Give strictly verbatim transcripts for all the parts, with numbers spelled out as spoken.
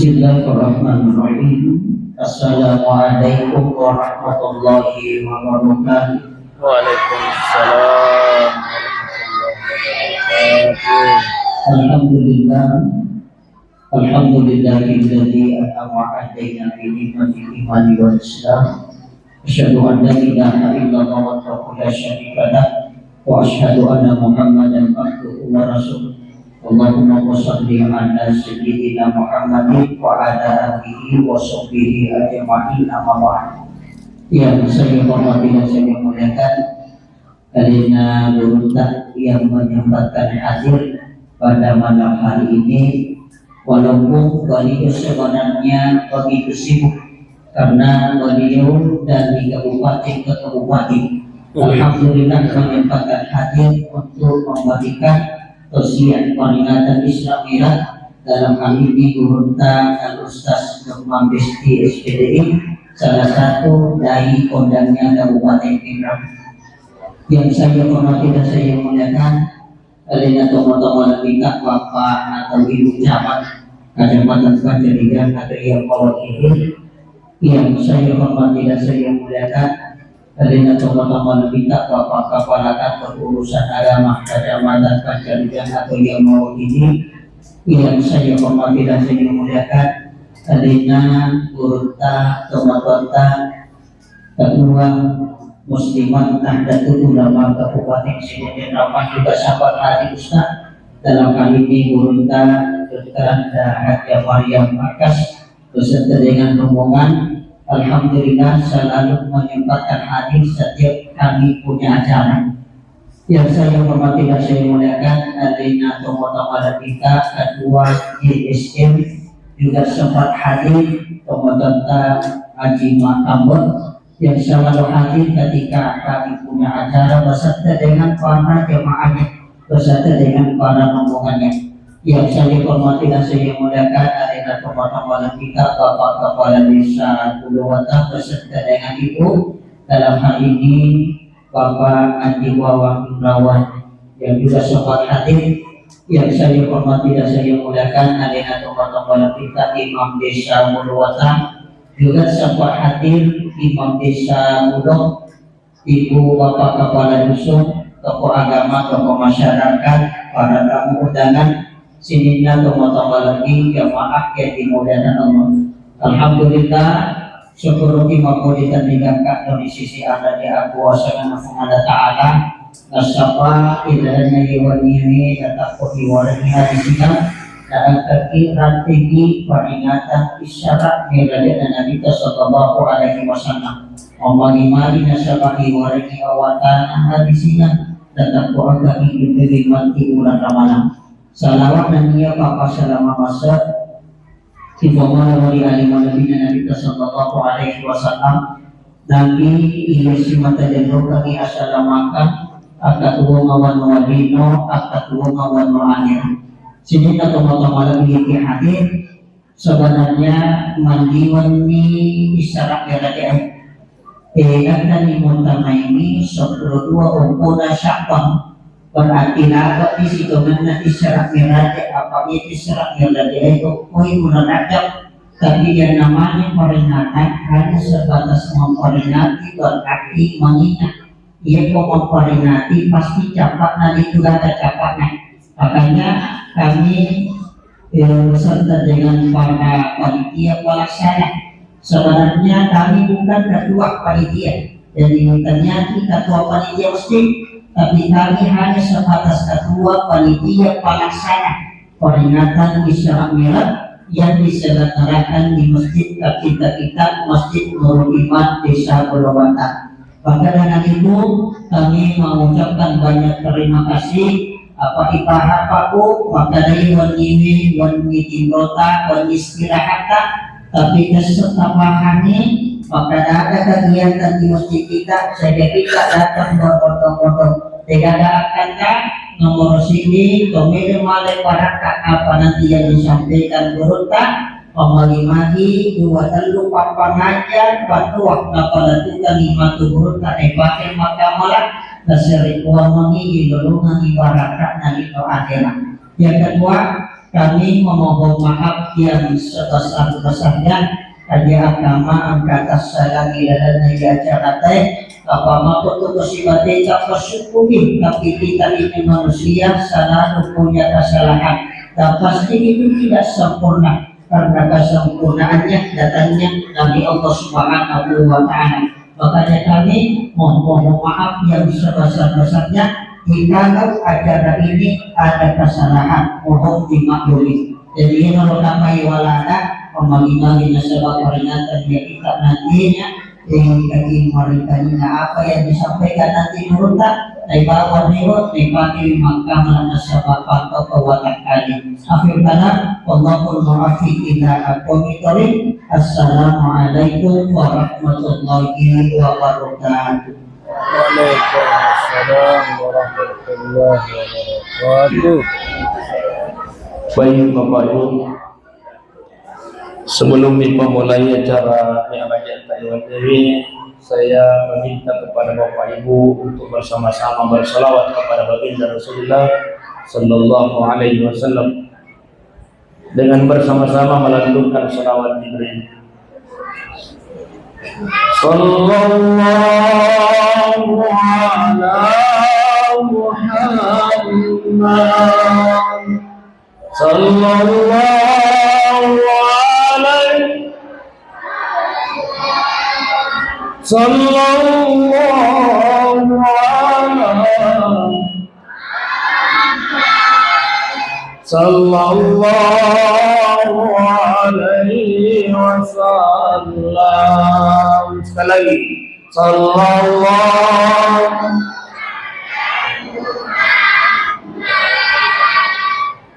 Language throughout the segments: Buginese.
Bismillahirrahmanirrahim. Assalamualaikum warahmatullahi wabarakatuh. Waalaikumsalam warahmatullahi wabarakatuh. Alhamdulillah. Alhamdulillahilladzi an'ama 'alaina bi ni'matil imani wal islam. Asyhadu an la ilaha illallah wahdahu la syarika lah, wa asyhadu anna Muhammadan abduhu wa rasuluh. Allahumma shalli ala sayyidina Muhammadin wa ala alihi wa sahbihi ajma'in, amma ba'd. Yang saya hormati dan saya muliakan, alena gurutta yang menyempatkan hadir pada malam hari ini, walaupun beliau sebenarnya begitu sibuk karena beliau dari kabupaten ke kabupaten. Alhamdulillah, menyempatkan hadir untuk memberikan tausiah peringatan Isra Mi'raj, dalam hal ini gurutta Al Ustaz Nurman Besti, S P D I, salah satu dai kondangnya Kabupaten Pinrang. Yang saya hormati dan saya muliakan, alena tomatoa malebbitta Bapak atau Ibu Camat Kecamatan Pancarijang atau yang mewakili. Yang saya hormati dan saya muliakan, alena tomatoa malebbitta Bapak Kepala Kantor Urusan Agama Kecamatan Pancarijang atau yang mewakili. Yang saya hormati dan saya muliakan, alena gurutta, tomatoatta, Ketua Muslimat Nahdlatul Ulama Kabupaten Sidoarjo, juga sahabat hadir Ustaz, dalam hal ini gurutta Doktor Anda Hajjah Maryam Markas beserta dengan rombongan. Alhamdulillah, selalu menyempatkan hadir setiap kami punya acara. Yang saya hormati dan saya muliakan, alena tomatoa malebbitta Ketua J S M, juga sempat hadir tomatoatta Haji Makambon, yang selalu hadir ketika kami punya acara beserta dengan para jemaahnya, beserta dengan para rombongannya. Yang saya hormati dan saya muliakan, alena tomatoa malebbitta Bapak Kepala Desa Buluwatang beserta dengan Ibu, dalam hal ini Bapak Andi Wawang Imrawan, yang juga sempat hadir. Yang saya hormati dan saya muliakan, alena tomatoa malebbitta Imam Desa Buluwatang, juga sempat hadir Imam Desa Bulong, Ibu Bapak Kepala Dusun, tokoh agama, tokoh masyarakat, para tamu undangan, sininna tomatoa malebbi, jamaah yang dimuliakan Allah. Alhamdulillah, syukuruki mappoji tenri gangka dari sisi Allah di akuasangan Puang Allah Ta'ala. Nasaba ilalenna yewanniwe natakko iwarengi hadisina, naengkaki rattengi peringatan Isra Mi'rajna Nabitta sallallahu alaihi wasallam. Mammali-mali nasaba iwarengi awatana hadisina, natakko engkaki diberi mati uleng ramalang. Salawat nennia pappasalama mase, sipamala ri ale malebbina Nabitta sallallahu alaihi wasallam. Nabi iya simata jennokani asalamakang, akkatuwongeng wanua lino, akkatuwongeng wanua akhirat. Sininna tomatoa malebbi ki hadir, sebenarnya mandiwenni Isra Mi'raj e. Eh, engkani muttamaini seppulo dua ompona Sya'ban. Berarti labe'ni sitongenna Isra Mi'raj, apa iya Isra Mi'raj e, ko, koi bulan Rajab. Tapi yang namanya peringatan hanya sebatas memperingati, berarti mengingat. Iya ko memperingati, pasti capa'na itu ada capa'na. Makanya kami, eh, beserta dengan para panitia pelaksana. Sebenarnya kami bukan ketua panitia. Jadi ternyata ketua panitia masjid, tapi kami hanya sebatas ketua panitia pelaksana peringatan Isra Mi'raj yang diselenggarakan di Masjid Kaki Kita, Masjid Nurul Iman, Desa Buluwatang. Maka dengan itu, kami mengucapkan banyak terima kasih. Apa ipahapaku, maka dari wenniwi, wenni tinrota, wenni istirahatta, tapi tetap pahami, maka ada kegiatan di masjid kita, sehingga kita datang berbondong-bondong. Tidak ada akanta, nomor sini, tomede male baraka apa nanti yang disampaikan gurutta, Pammagi-magi dua tellu pappangaja patua napalettukani matu gurutta naipake makkamala, naseripuangengi ilolongengi baraka'na lino akhera. Yang kedua, Kami memohon maaf yang sebesar-besarnya. Hanya agama angkatan salam di dalam acara teh, apa mampu tugas ibadah tak bersyukuri, tapi kita ini manusia selalu punya kesalahan dan pasti itu tidak sempurna. Karena kesempurnaannya datangnya dari Allah Subhanahu wa Ta'ala. Makanya kami mohon, mohon maaf yang sebesar-besarnya jika acara ini ada kesalahan, mohon dimaklumi. Jadi, ini merupakan walana, memagi-magi nasaba peringatan yang kita nantinya, eh, bagi mereka ini apa yang disampaikan nanti menurut tak, dari bawah riwayat, dari bagi makamlah nasaba pantau kekuatan kali. Akhir kalam, wallahul muwaffiq ila aqwamit thariq. Assalamualaikum warahmatullahi wabarakatuh. Waalaikumsalam warahmatullahi wabarakatuh. Baik, Bapak Ibu, sebelum kita mulai acara Mi'raj Taiwan ini, saya meminta kepada Bapak Ibu untuk bersama-sama bersalawat kepada Baginda Rasulullah Sallallahu Alaihi Wasallam. Dengan bersama-sama melantunkan salawat Jibril. Sallallahu ala Muhammad. Sallallahu alaihi Sallallahu ala Sallallahu alaihi wasallam. Sekali lagi. Sallallahu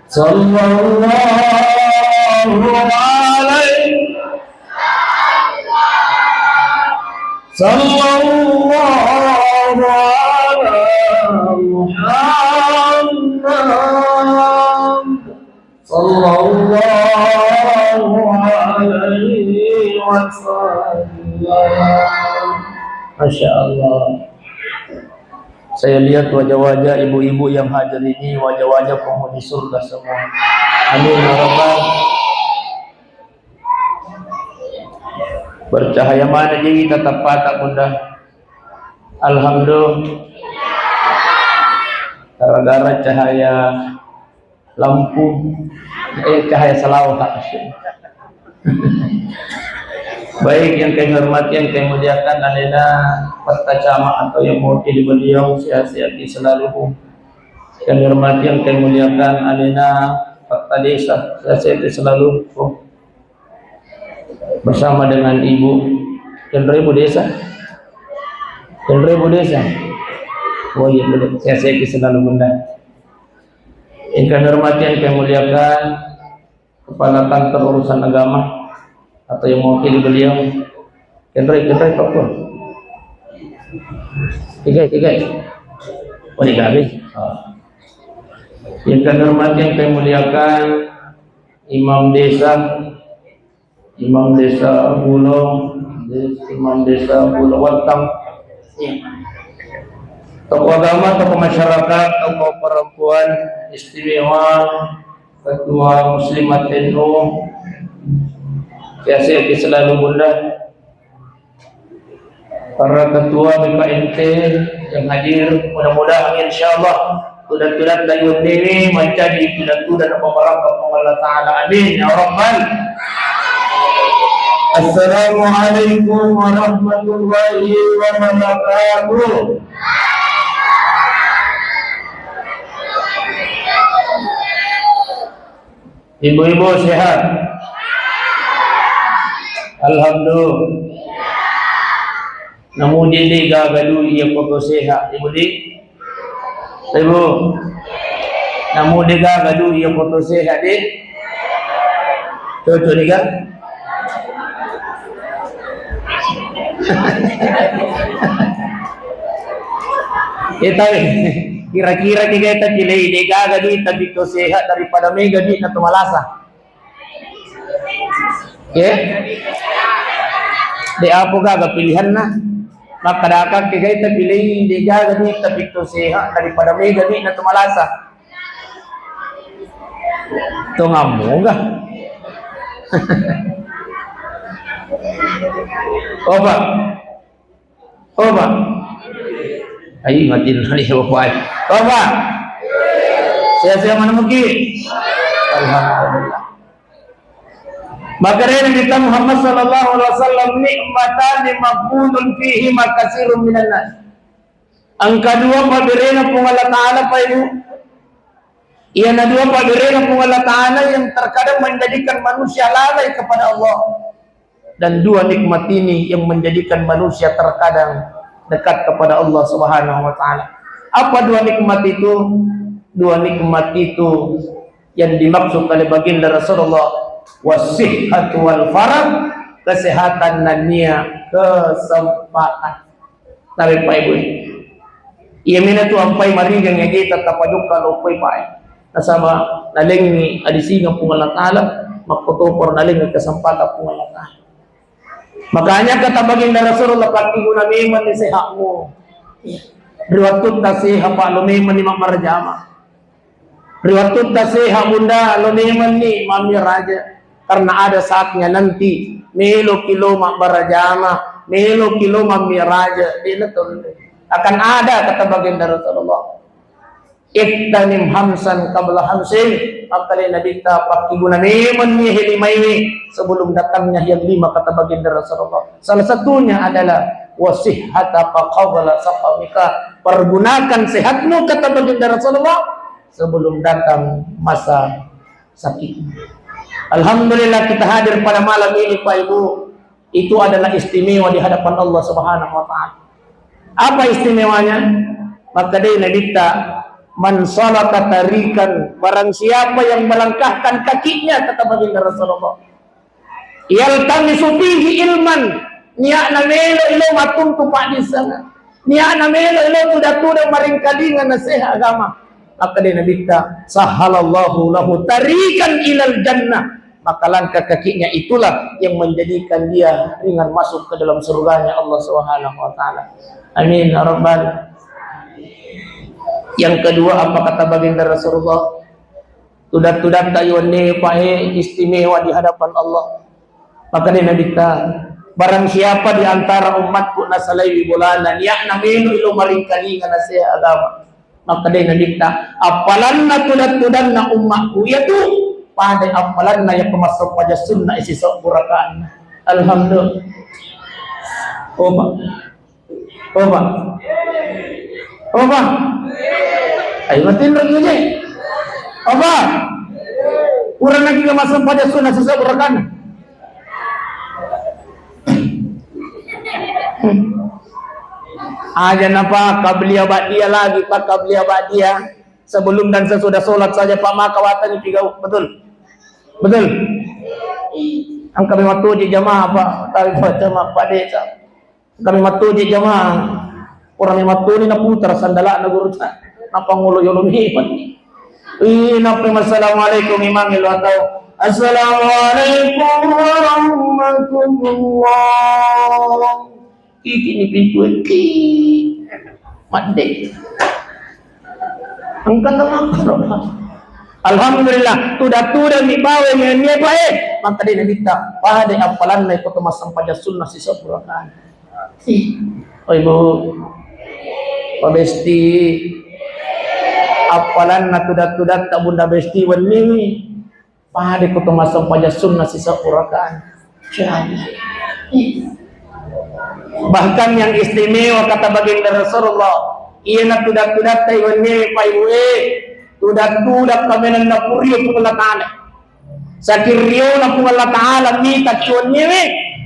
Sallallahu alaihi Sallallahu ala Muhammad. Sallallahu alaihi wasallam. Masya Allah. Saya lihat wajah-wajah ibu-ibu yang hadir ini, wajah-wajah penghuni surga semua. Amin ya rabbal. Bercahaya mana jadi tatap mata, Bunda? Alhamdulillah. Gara-gara cahaya lampu, eh, cahaya salawat. Baik, yang kami hormati, yang kami muliakan, alena Pak Camat atau yang mewakili beliau, sehat-sehat selalu. Kami hormati, yang kami muliakan, alena Pak Desa, sehat-sehat selalu. Bersama dengan Ibu, Ibu Desa. Ibu Desa. Oh iya, boleh. Sehat-sehat selalu, Bunda. Yang kami hormati, yang kami muliakan, Kepala Kantor Urusan Agama atau yang mewakili beliau. Kenroi, kenroi, Pak Pur. Tiga, tiga. Oh, tiga habis. Oh. Yang kami hormati, yang kami muliakan, Imam Desa, Imam Desa Bulo, Des-, Imam Desa Bulo Wantang. Tokoh agama, tokoh masyarakat, tokoh perempuan istimewa, Ketua Muslimat N U, sehat-sehat selalu, Bunda. Para ketua B K M T yang hadir, mudah-mudahan insyaallah tudang-tudang dari W T W menjadi tudang-tudang pemberangkat Allah Ta'ala. Amin ya rabbal. Assalamualaikum warahmatullahi wabarakatuh. Ibu-ibu sehat? Alhamdulillah. Namu de gaga dui iya foto sehat, Ibu di? Ibu. Namu de gaga dui iya foto sehat, di? Cocok ni, kan? Eh, tapi kira-kira ki gaita pilih de gaga dui tapi to sehat daripada mega dui na to malasa. Oke? De apa gaga pilihanna? Maka dakak ke gaita pilih de gaga dui tapi to sehat daripada mega dui na to malasa. Tongammu ga? Coba. Coba. Ayo, mati nani, Bapak. Coba. Sehat-sehat mana mungkin? Alhamdulillah. Maka dari Nabi Muhammad sallallahu alaihi wasallam, "Ni'matani maghbunun fihima katsirun minan nas." Engka dua pabberena Puang Allah Ta'ala, Pak Ibu. Iyana dua pabberena Puang Allah Ta'ala yang terkadang menjadikan manusia lalai kepada Allah. Dan dua nikmat ini yang menjadikan manusia terkadang dekat kepada Allah Subhanahu wa Ta'ala. Apa dua nikmat itu? Dua nikmat itu yang dimaksud oleh baginda Rasulullah, "Wasihhatu wal farag," kesehatan dan nia kesempatan. Tapi Pak Ibu, iya mena tu ampai marijeng ege tattapajokka loppoi, Pak. Nasaba nalengngi adisingeng Puang Allah Ta'ala, makkotoparo nalengngi kesempatan Puang Allah Ta'ala. Makanya kata baginda Rasulullah, "Pakkiguna memang ni sehatmu." Ri wattutta sehat, Pak, lo memang ni mammara jama. Ri wattutta sehat, Bunda, lo memang ni mammira aja. Karena ada saatnya nanti, melo ki lo mabbara jama, melo ki lo mammira aja, de' na tolle. Akan ada, kata baginda Rasulullah. "Ightanim khamsan qabla khamsin," makkeda Nabitta, "Pakkiguna memang ni he limaiwe sebelum datangnya yang lima," kata baginda Rasulullah. Salah satunya adalah, "Wasihhataka qabla saqamika," pergunakan sehatmu, kata baginda Rasulullah, sebelum datang masa sakit. Alhamdulillah, kita hadir pada malam ini, Pak Ibu, itu adalah istimewa di hadapan Allah Subhanahu wa Ta'ala. Apa istimewanya? Makkeda Nabitta, "Man salaka tariqan," barang siapa yang melangkahkan kakinya, kata baginda Rasulullah, "yaltamisu fihi ilman," nia'na melo ilo mattuntu paddissengeng, nia'na melo ilo tudang-tudang maringkalinga naseha agama, makkeda Nabitta, "Sahhalallahu lahu tariqan ilal jannah," maka langkah kakinya itulah yang menjadikan dia ringan masuk ke dalam surganya Allah Subhanahu wa Ta'ala. Amin ya rabbal. Yang kedua, apa kata baginda Rasulullah? Tudang-tudang tayu wenni, Pak, eh, istimewa di hadapan Allah. Makkeda Nabitta, "Barang siapa di antara umatku nasalaiwi bolana, nia'na melo ilo maringkalinga naseha agama," makkeda Nabitta, "Appalanna tudang-tudanna umatku iyatu pada appalanna iya pemassempajang sunna sisobbu rakaanna." Alhamdulillah. Oh, Pak. Coba. Coba. Ayo, matinro ki je. Coba. Kurang lagi ke masa pada sunat sisa berakan. Aja napa kabliya ba'diyah lagi, Pak, kabliya ba'diyah. Sebelum dan sesudah sholat saja, Pak, maka watani tiga, betul? Betul? Engka memang tuji jamaah, Pak, tapi Pak, jamaah Pak Desa. Kami mattuji jamaah. Orang memattu ni naputar sandalana guru ta. Napangolo yolo memang. Ih, nappa assalamualaikum imang lo atau assalamualaikum warahmatullah. Iki ni pintu eki. Madde. Engka tau makkoro. Alhamdulillah, tuda-tuda mi bawa mi, mi apa, eh? Maka dia Nabitta, pada appalanna iko to massempajang sunnah sisebbu rakaat. Ih, oh, Ibu. Pak Besti. Appalanna tuda-tudatta Bunda Besti wenni. Pada ko to massempajang sunnah sisebbu rakaat. Masya Allah. Bahkan yang istimewa kata baginda Rasulullah, iyana tuda-tudatta iwenni, Pak Ibu, eh, tuda-tuda kamenanna purio Puang Allah Ta'ala. Saking riona Puang Allah Ta'ala mita ki wenni,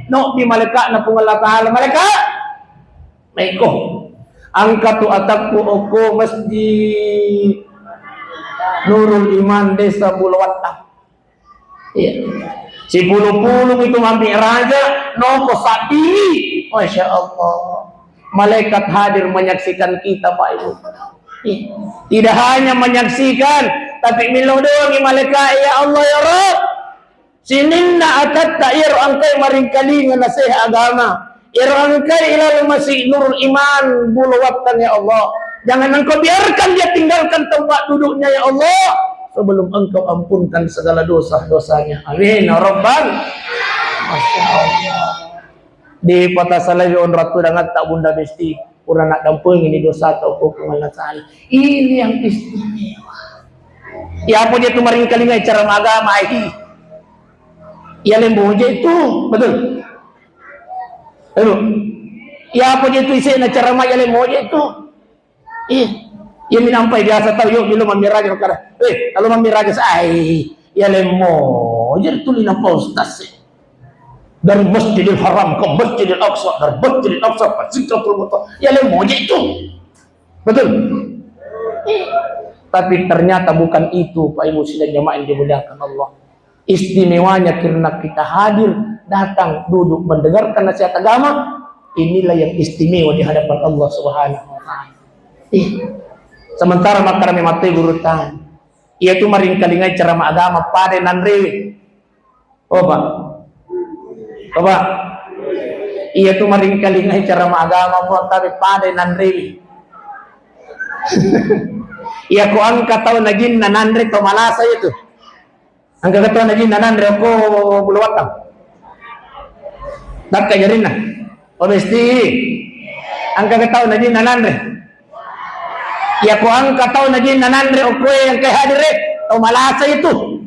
no di malaikatna Puang Allah Ta'ala, malaikat, maiko, angka tu atakku okko Masjid Nurul Iman Desa Bulawattang. Iya. Sipulu-pulu itu mami raja, noko sapi. Masya Allah. Malaikat hadir menyaksikan kita, Pak Ibu. Iya. Tidak hanya menyaksikan, tapi milo doang malaikat, ya Allah, ya Rabb. Sininna atatta iyaro engkai maringkalinga naseha agama. Iyaro engkai ilalu Masjid Nurul Iman Bulawattang, ya Allah. Jangan Engkau biarkan dia tinggalkan tempat duduknya, ya Allah. sebelum Engkau ampunkan segala dosa-dosanya. Amin ya rabbal. Masya Allah. Dipatasalai onrong tudang atta Bunda Besti, pura naddampengi ni dosa tau ko Puang Allah Ta'ala. Ini yang istimewa. Ya apa dia tu maringkalingai cara agama, ai. Ya lemboje itu, betul? Ayo. Ya apa dia tu isena cara ma ya lemboje itu. Iya. Iya, minampai biasa tau, yuk, milo mammiraja makkada. Eh, kalau mammiraja sa-, ai, ya lemmo, jadi tuli nampa ustaz sih. Dari Masjidil Haram ke Masjidil Aqsa, dari Masjidil Aqsa ke Sidratul Muntaha. Ya lemmo aja itu. Betul? Iya. Tapi ternyata bukan itu, Pak Ibu sidang jamaah yang dimuliakan Allah. Istimewanya karena kita hadir, datang, duduk, mendengarkan nasihat agama, inilah yang istimewa di hadapan Allah Subhanahu wa Ta'ala. Iya. Sementara makkadami mattai gurutta, iya tu maringkalingai ceramah agama pada nanrewe. Oh, Pak. Oh, Pak. Iya tu maringkalingai ceramah agama, Pak, tapi pada nanrewe. Iya ko engka tau najinna nanre to malasa itu. Engka tau najinna nanre okko bulu wattang. Dakka jarinna. Oh, Besti. Engka tau najinna nanre. Ya ko engka tau najinna nanre okko engka hadir e. To malasa itu.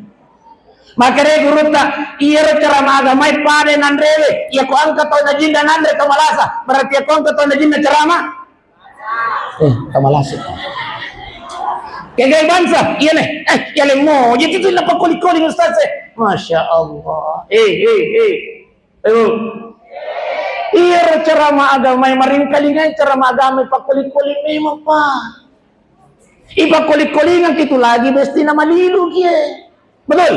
Makkeda gurutta, iyaro ceramah agamai pada nanrewe. Ya ko engka tau najinna nanre to malasa. Berarti ya ko engka tau najinna ceramah. Eh, tamalasi. Kegai bangsa, iya ne. Eh, iya lemmo. Jadi tu napakoli-koli ustaz e. Masya Allah. Eh, eh, eh. Ayo. Iya ceramah agama yang maringkalingai ceramah agama pakoli-koli memang, Pak. Ipakoli-kolingan itu lagi besti nama lilu kie. Betul?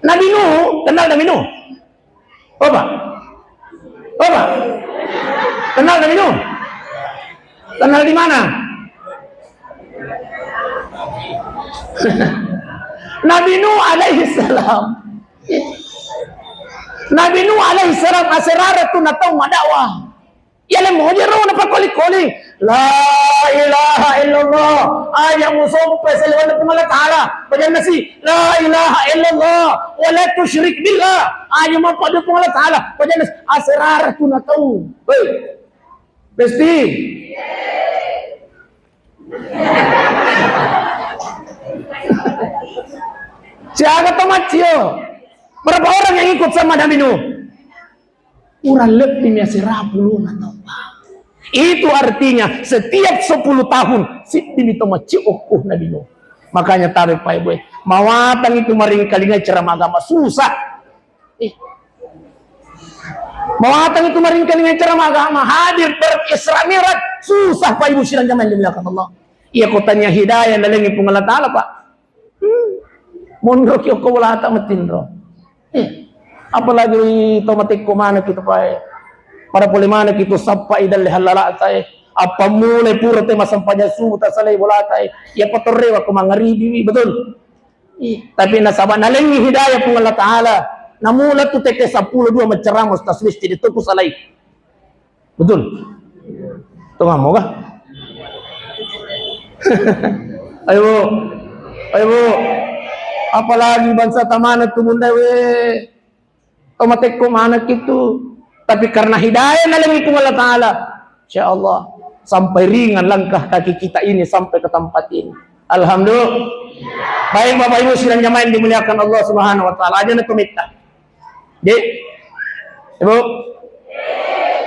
Nabi Nuh, kenal Nabi Nuh? Coba. Coba. Kenal Nabi Nuh? Kenal di mana? Nabi Nuh alaihi salam. Nabi Nuh alaihi salam aserara tu natau madakwah. Iya lemmo je ro napakoli-koli. La ilaha illallah. Aja musompe saliweng Puang Allah Ta'ala. Pajanna si, la ilaha illallah. Wa la tusyrik billah. Aja mappadu Puang Allah Ta'ala. Pajanna si, aserara tu natau. Hei. Besti. Siaga to maccio? Berapa orang yang ikut sama Nabi Nuh? Kurang lebih mi asera pulona taung. Itu artinya setiap sepuluh tahun, siddimi to maccio okko Nabi Nuh. Makanya tabe Pak Ibu, mawatang itu maringkalingai ceramah agama susah. Eh. Mawatang itu maringkalingai ceramah agama, hadir ber Isra Mi'raj, susah Pak Ibu sidang jamaah yang dimuliakan Allah. Iya ko tania hidayah nalengi Puang Allah Ta'ala, Pak. Hmm. Monroki okko bolata matinro. Eh. Apalagi to matekko maneng kita pae. Pada pole maneng kita sappa idalle hallalata e. Apa mulai pura te masampajang subuh tasalai bolata e. Ya patorrewa ko mangaribi, betul? Ih, tapi nasaba nalengi hidayah Puang Allah Ta'ala. Namula tu teke seppulo dua macerama Ustaz Listi di tuku salai. Betul? Tongamo kah? Ayo, Bu. Ayo, Bu. Apalagi bangsa tamana tu bunda we. To matekko maneng itu. Tapi karena hidayah nalengi Puang Allah Ta'ala. Insya Allah. Sampai ringan langkah kaki kita ini sampai ke tempat ini. Alhamdulillah. Baik Bapak Ibu sidang jamaah yang dimuliakan Allah Subhanahu wa Ta'ala. Aja na tumitta. Dek, Ibu,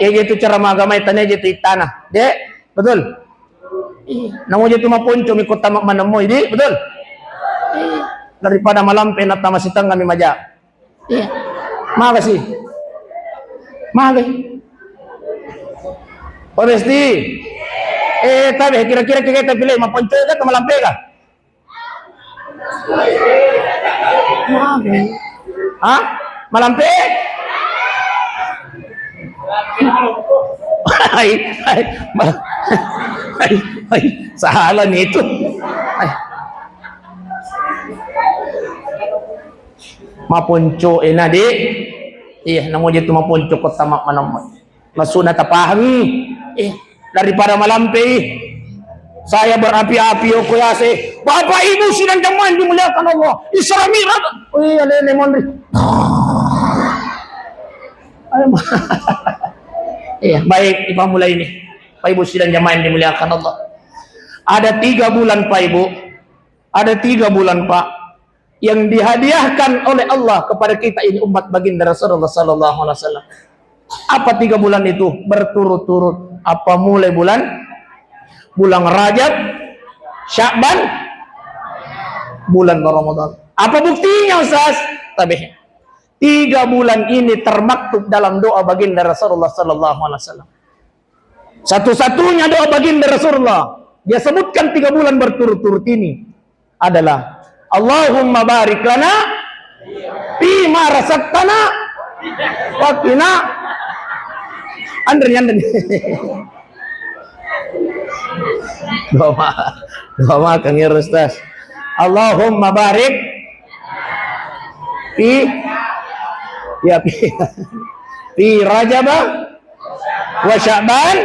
iya je tu cara magamai tania je tu ittana. Dek, betul? Iya. Namo je tu maponco mi kota mak manemmo, Dek, betul? Iya. Daripada malampe na tama sitengah mi maja. Iya. Makasih. Makasih. Oh, Besti. Eh, tabe kira-kira kita pilih maponco ka atau malampe ka? Hah? Malampe? Hai, hai, ma-, hai, hai, salah ni itu. Hai. Maponco ena, Dek. Iya, namo je tu maponco kota mak manemmo. Maksudna tapahangi. Eh, daripada malampei. Saya berapi-api, oko yase. Bapak Ibu sidang jamaah yang dimuliakan Allah. Isra Mi'raj. Oh iya, lele mondri. Ayo, ma-, iya, baik, ipamulai ini. Pak Ibu sidang jamaah yang dimuliakan Allah. Ada tiga bulan, Pak Ibu. Ada tiga bulan, Pak, yang dihadiahkan oleh Allah kepada kita ini, umat baginda Rasulullah sallallahu alaihi wasallam. Apa tiga bulan itu? Berturut-turut. Apa mulai bulan? Bulan Rajab, Sya'ban, bulan Ramadan. Apa buktinya, Ustaz? Tabe. Tiga bulan ini termaktub dalam doa baginda Rasulullah sallallahu alaihi wasallam. Satu-satunya doa baginda Rasulullah, dia sebutkan tiga bulan berturut-turut ini adalah, "Allahumma barik lana fima razaqtana wa qina." Anre, anre. Doa ma-, doa makan ya, Ustaz. Allahumma barik fi, ya, fi, fi Rajaba wa Sya'ban.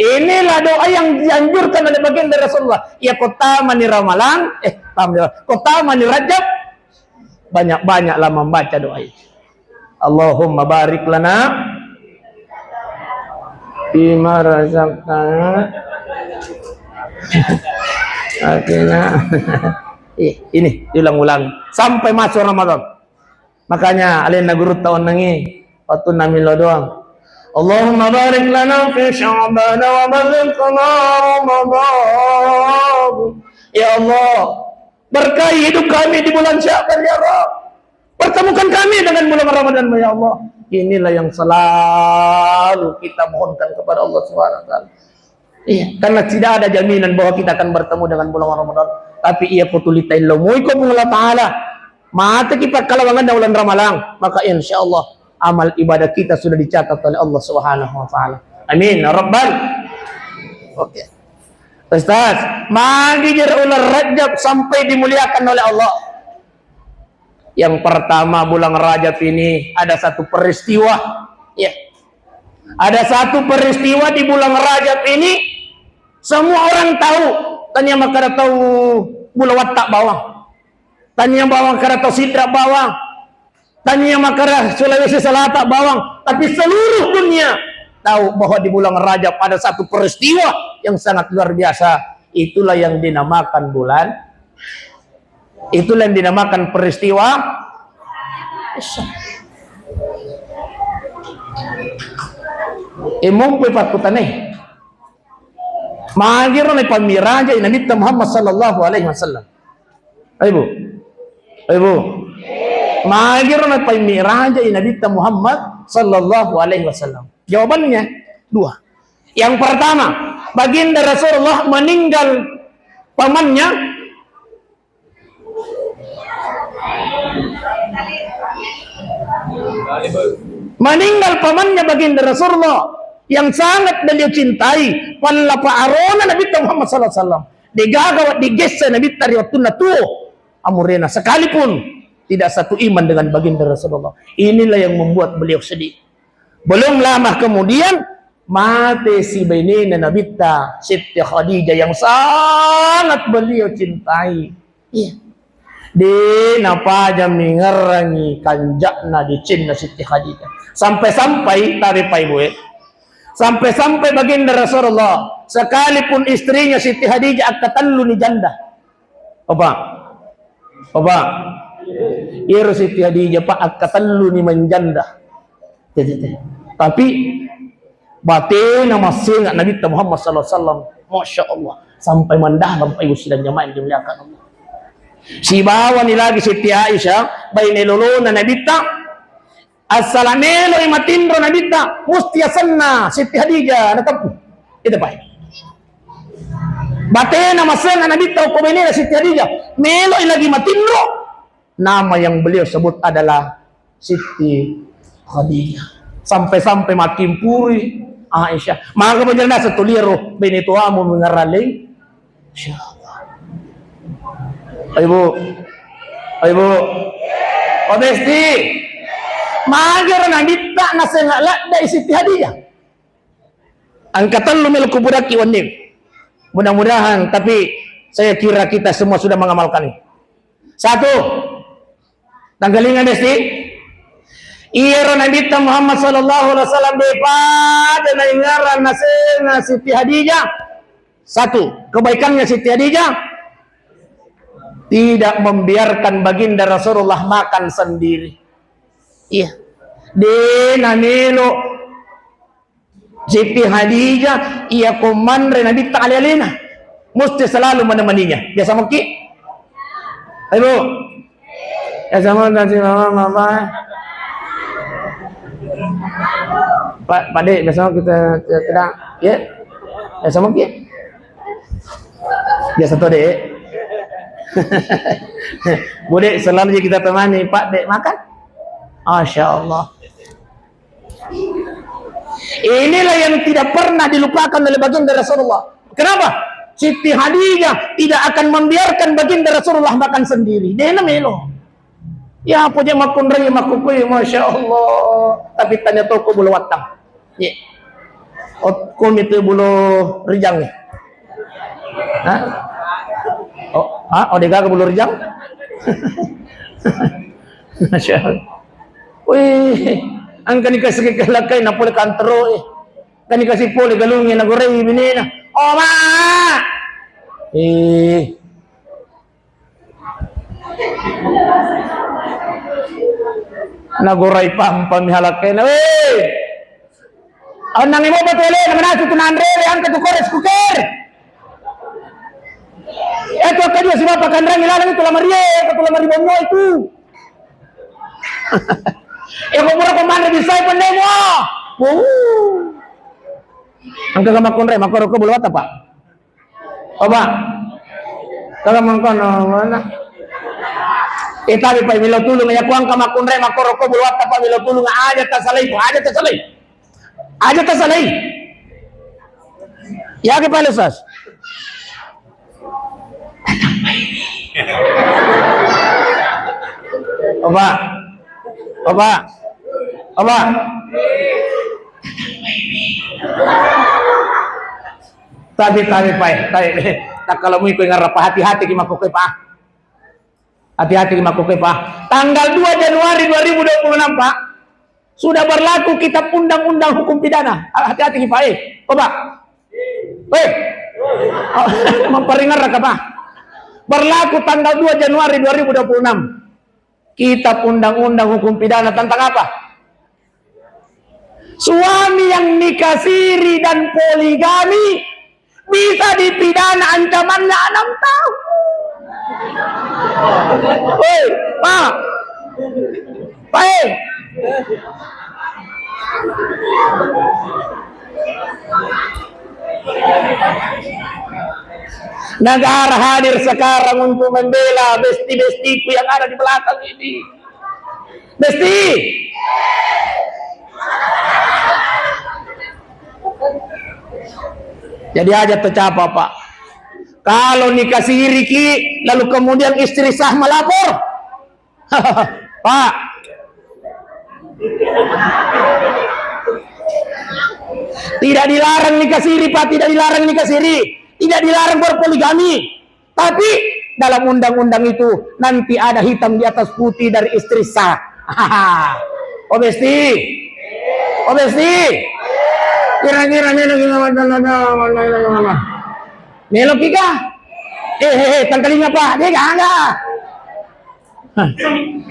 Inilah doa yang dianjurkan oleh baginda Rasulullah. Ya, kota mani Ramalang, eh, kota mani Rajab, banyak-banyaklah membaca doa ini. Allahumma barik lana fima razaqtana. Akhirnya, ih, ini diulang-ulang sampai masuk Ramadan. Makanya alenna gurutta onnangi, wattunna millau doang. Allahumma barik lana fi Sya'ban wa ballighna Ramadan. Ya Allah, berkahi hidup kami di bulan Sya'ban, ya Rabb. Pertemukan kami dengan bulan Ramadan, ya Allah. Inilah yang selalu kita mohonkan kepada Allah Subhanahu wa Ta'ala. Iya, karena tidak ada jaminan bahwa kita akan bertemu dengan bulan Ramadan. Tapi iya, ko tuli taellau moi ko Puang Allah Ta'ala, mateki pakkalawangenna uleng Ramalang, maka insya Allah amal ibadah kita sudah dicatat oleh Allah Subhanahu wa Ta'ala. Amin ya Rabbal. Oke. Ustaz, magi jero uleng Rajab sampai dimuliakan oleh Allah? Yang pertama, bulan Rajab ini ada satu peristiwa. Ya. Ada satu peristiwa di bulan Rajab ini, semua orang tahu. Tania makkeda tau Bulu Watta bawang. Tania bawang makkeda tau Sidrap bawang. Tania makkeda Sulawesi Selatan bawang. Tapi seluruh dunia tahu bahwa di bulan Rajab ada satu peristiwa yang sangat luar biasa. Itulah yang dinamakan bulan Itulah yang dinamakan peristiwa Isra. Eh, mompo pakkutane. Magiro na pammirajai Nabitta Muhammad sallallahu alaihi wasallam. Ayo, Bu. Ayo, Bu. Magiro na pammirajai Nabitta Muhammad sallallahu alaihi wasallam. Jawabannya dua. Yang pertama, Baginda Rasulullah meninggal pamannya Meninggal pamannya Baginda Rasulullah yang sangat beliau cintai, pallapa arona Nabitta Muhammad sallallahu alaihi wasallam. Degaga wa digessa Nabitta ri wattunna tuo amurena, sekalipun tidak satu iman dengan Baginda Rasulullah. Inilah yang membuat beliau sedih. Belum lama kemudian, mate sibainena Nabitta, Siti Khadijah, yang sangat beliau cintai. Iya. De napaja mingerangi kanja'na decenna Siti Khadijah. Sampai-sampai, tabe pa ibu e, sampai-sampai Baginda Rasulullah, sekalipun istrinya Siti Khadijah akkatelluni janda. Apa? Apa? Iyaro Siti Khadijah, Pak, akkatelluni manjanda. Tapi batena massenga Nabitta Muhammad sallallahu alaihi wasallam. Masya Allah. Sampai mandalam, Pak, ibu sidang jamaah yang dimuliakan Allah. Sibawani lagi Siti Aisyah, baine lolona Nabitta, assala meloi matinro Nabitta, musti asenna Siti Khadijah nateppu. Itu, Pak. Batena massenga Nabitta okko bainena Siti Khadijah, meloi lagi matinro. Nama yang beliau sebut adalah Siti Khadijah. Sampai-sampai makkimpuri Aisyah. Maka menjelaskan tuliero, bene tuamu mengeraleng. Insya Allah. Ayo, Bu. Ayo, Bu. Pak Besti. Magero Nabitta nasenga ladda Siti Khadijah. Engka tellu melo kupudakki wenni. Mudah-mudahan, tapi saya kira kita semua sudah mengamalkan ini. Satu, tanggalinga besti. Iyaro Nabitta Muhammad sallallahu alaihi wasallam de pada naingarang nasenga Siti Hadijah. Satu, kebaikannya Siti Hadijah tidak membiarkan Baginda Rasulullah makan sendiri. Iya. De namelo Siti Hadijah, iya ko manre Nabitta ale-alena. Mesti selalu menemaninya. Biasa mungkin? Ayo, Bu. Biasa mungkin si mama, mama. Pak, Pak Dek, biasa kita, kita, kita, ya. Biasa mungkin? Biasa tuh, Dek. Bu Dek, selalu kita temani Pak Dek makan. Masya Allah. Inilah yang tidak pernah dilupakan oleh Baginda Rasulullah. Kenapa? Siti Hadijah tidak akan membiarkan Baginda Rasulullah makan sendiri. Dia namelo. Ya, apa je makkunrai makkukui, Masya Allah. Tapi tanya toko bulu watang. Ye. Ot, komi tu bulu rijang ni. Hah? Oh, ah, oh, degaga bulu rijang? Masya Allah. Wih, angka ni kasih kelakai na pole kantero, eh. Kan dikasih pole galungi na goreng binena. Oh, ma. Eh. Nagorai pampa mi halakena. Weh. Awan nangi mopa tu ele, na manasu tu nanre, angka tu kores kuker. Eh, tu akka dia si bapa kanrangi lalang itu lamari e, angka tu lamari bonyo itu. Eh, ko pura ko manre bisai pennemu. Wuh. Angka ga makkunrai, makkoro ko bulu watta, Pak. Coba. Kalau mangkono mana? Eh, tapi Pak, milo tulung ya, ku angka makkunrai, makkoro ko bulu watta, Pak, milo tulung aja tasalai, aja tasalai. Aja tasalai. Ya, ke Pak Ustaz. Oba. Oba. Oba. Tapi, tapi, Pak, tapi, tak kalau mau ikut ngarap, hati-hati ki makkokkoe, Pak. Hati-hati ki makkokkoe, Pak. Tanggal dua Januari dua ribu dua puluh enam, Pak. Sudah berlaku kitab undang-undang hukum pidana. Hati-hati ki, Pak, eh. Oba. Weh. Mamparingerraka, Pak. Berlaku tanggal dua Januari dua ribu dua puluh enam. Kitab undang-undang hukum pidana tentang apa? Suami yang nikah siri dan poligami bisa dipidana ancamannya enam tahun. Woi, Pak. Pak, eh. Negara hadir sekarang untuk membela besti-bestiku yang ada di belakang ini. Besti. Jadi aja tercapa, Pak. Kalau nikah siriki, lalu kemudian istri sah melapor, Pak. Tidak dilarang nikah siri, Pak. Tidak dilarang nikah siri. Tidak dilarang berpoligami. Tapi dalam undang-undang itu nanti ada hitam di atas putih dari istri sah. Oh, besti. Oh, besti. Kira-kira melo ki mama, mama, mama, mama. Melo ki ga? Eh, eh, eh, tangkalinga, Pak. Dia ga, ga. Hah.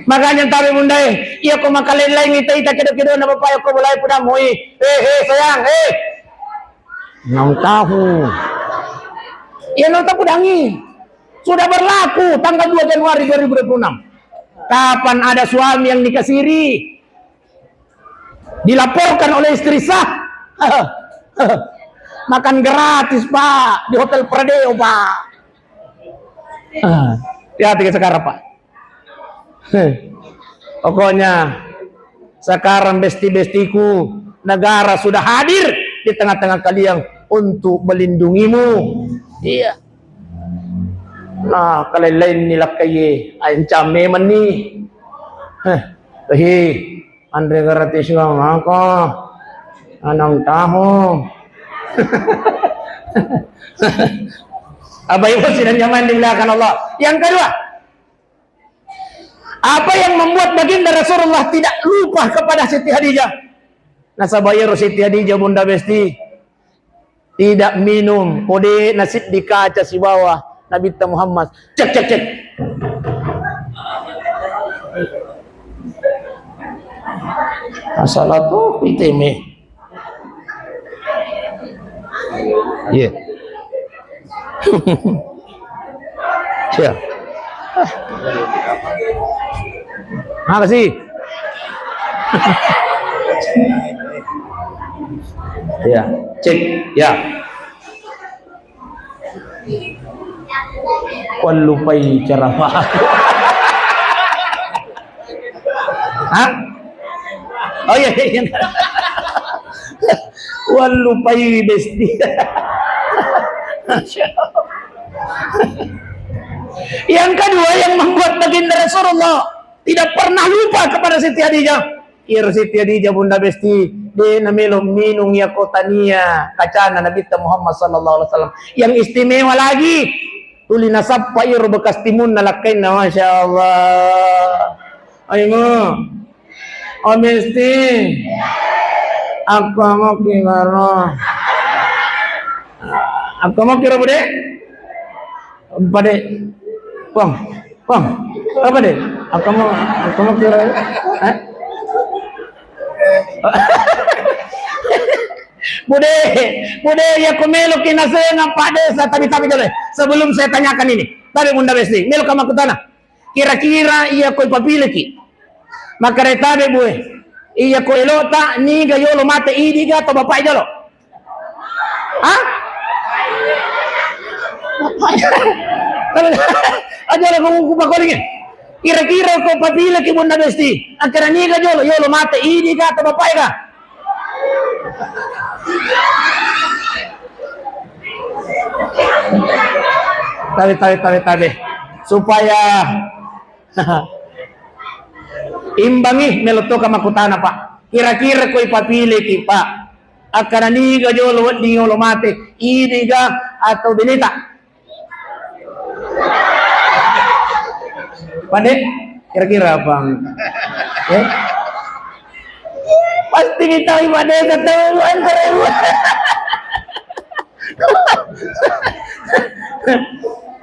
Makanya tabe bundae, iya ko makalain-lain ita-ita kedo-kedo na bapak ko bolai pudamu, eh. Eh, eh, sayang, eh. Enam tahun. Iya, enam tahun pudangi. Sudah berlaku tanggal dua Januari dua ribu dua puluh enam. Kapan ada suami yang nikah siri? Dilaporkan oleh istri sah. Makan gratis, Pak, di Hotel Pradeo, Pak. Ah, hati-hati sekarang, Pak. Heh. Pokoknya sekarang besti-bestiku, negara sudah hadir di tengah-tengah kalian untuk melindungimu. Iya. Nah, kalain-lain ni lakkaie, ancam memang ni. Heh. Heh. Anre gratis ga mako. Enam tahun. Apa ibu sidang jamaah yang dimuliakan Allah? Yang kedua, apa yang membuat baginda Rasulullah tidak lupa kepada Siti Khadijah? Nasaba iyaro Siti Khadijah, Bunda Besti, tidak minum, kode nasi di kaca sibawa Nabi Muhammad. Cek, cek, cek. Masalah tuh, iteme. Iya. Iya. Makasih. Ya, cek. Ya. Wallupai ceramah. Hah? Oh iya, iya, iya. Wallupai, Besti. Masya Allah. Yang kedua yang membuat baginda Rasulullah tidak pernah lupa kepada Siti Khadijah. Iyaro Siti Khadijah, Bunda Besti, de namelo minung iya ko tania kacana Nabi Muhammad sallallahu alaihi wasallam. Yang istimewa lagi, tuli nasappa iyaro bekas timunna lakkainna, Masya Allah. Ayo, Mu. Oh, Besti. Aku mau gimana? Aku mau kira, Bude? Pade, Pong, Pong, apa deh? Aku mau, aku mau kira, eh? Bude, Bude, iya ko meloki nasenga Pak Desa, tapi, tapi dulu, sebelum saya tanyakan ini, tapi Bunda Besti, meloka makkutana. Kira-kira iya ko ipapileki, makkeda tabe, Bue, iya ko elota niga yolo mate, idiga atau bapak jolo? Hah? Aja lah, ku, ku pakolingi. Kira-kira ko papileki, Bunda Besti, akkeda niga jolo, yolo mate, idiga atau bapak ga? Tabe, tabe, tabe, tabe. Supaya imbangi, melo toka makkutana, Pak. Kira-kira ko ipapileki, Pak, akkeda niga jolo wedding yolo mate, idiga atau beneta? Pade, kira-kira apa? Eh? Pasti kita ibadah kata antara.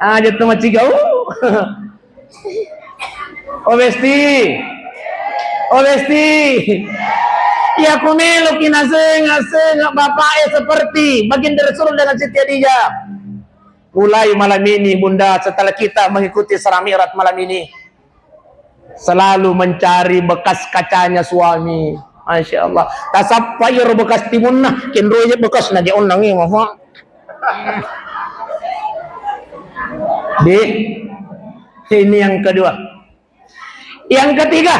Aja tuh macigau. Oh, Besti. Oh, Besti. Iya ko meloki nasenga-senga bapaknya seperti baginda Rasul dengan Siti Khadijah. Mulai malam ini, Bunda, setelah kita mengikuti Isra Mi'raj malam ini, selalu mencari bekas kacanya suami. Masya Allah. Tasappa iyaro bekas timunna, kenroje bekasna, dia onnang ini, Bapak. Di, ini yang kedua. Yang ketiga,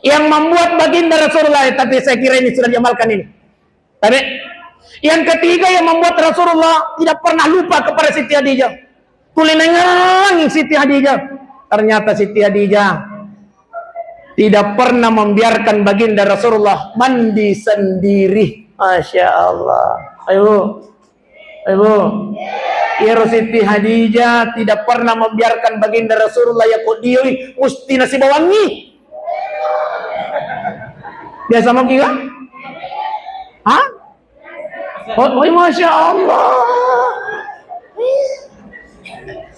yang membuat baginda Rasulullah, tapi saya kira ini sudah diamalkan ini. Tapi yang ketiga yang membuat Rasulullah tidak pernah lupa kepada Siti Khadijah. Tulinangang Siti Khadijah. Ternyata Siti Khadijah tidak pernah membiarkan baginda Rasulullah mandi sendiri. Masya Allah. Ayo. Ibu, iyaro Siti Khadijah tidak pernah membiarkan baginda Rasulullah yako dioi, musti nasibawangi. Biasa moki kan? Hah? Oh, oh, Masya Allah.